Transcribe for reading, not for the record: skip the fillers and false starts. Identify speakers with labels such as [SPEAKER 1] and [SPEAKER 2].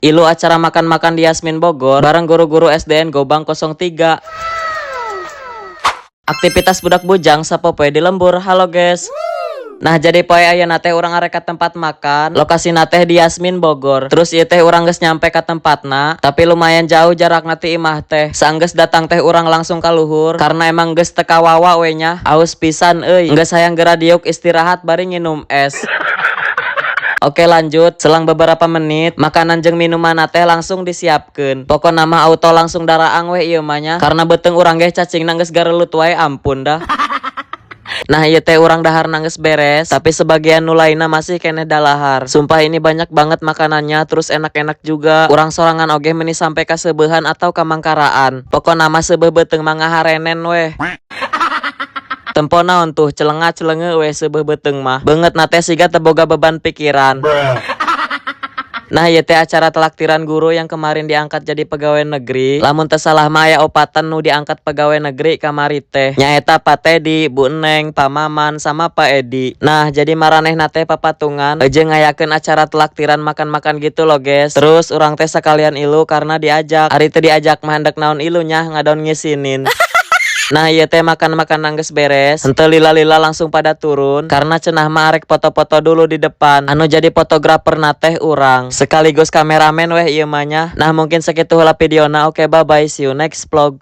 [SPEAKER 1] Ilu acara makan-makan di Yasmin Bogor bareng guru-guru SDN Gobang 03. Aktivitas budak bujang sapopoe di lembur. Halo, guys. Nah, jadi poe ayeuna teh urang arek ka tempat makan. Lokasina teh di Yasmin Bogor. Terus ieu teh urang geus nyampe ka tempatna, tapi lumayan jauh jarakna ti imah teh. Saenggeus datang teh urang langsung ka luhur karena emang geus teu kawawa we nya. Aus pisan euy. Geus hayang geura diuk istirahat bari nginum es. Oke, lanjut, selang beberapa menit makanan jeung minuman teh langsung disiapkeun. Pokona mah auto langsung daraang weh ieu mah nya, karena beuteung urang ge cacingna geus garelut wae, ampun dah. Nah, ieu teh urang daharna geus beres, tapi sebagian nu lainna masih keneh dalahar. Sumpah, ini banyak banget makanannya, terus enak-enak juga. Urang sorangan oge meni sampai kaseubehan atau kamangkaraan. Pokona mah seubeuh beuteung mah ngaharenen weh. Tempo naon tuh, celenga celenge we seubeuh beuteung mah. Beungeutna teh siga teu boga beban pikiran. Nah, ieu teh acara telaktiran guru yang kemarin diangkat jadi pegawai negeri. Lamun teu salah mah aya opatan nu diangkat pegawai negeri kamari teh. Nyaeta Pak Teddy, Bu Neng, Pak Maman, sama Pak Edi. Nah, jadi maranehna teh papatungan jeung ngayakeun acara telaktiran makan-makan gitu loh, guys. Terus urang teh sekalian ilu karena diajak. Ari teu diajak mah hendak naon ilu nya, ngadon ngisinin. Nah, ieu teh makan-makan geus beres. Henteu lila-lila langsung pada turun karena cenah mah arek foto-foto dulu di depan. Anu jadi fotograferna teh urang. Sekaligus kameramen weh ieu mah nya. Nah, mungkin sakitu heula videona. Oke, bye bye, see you next vlog.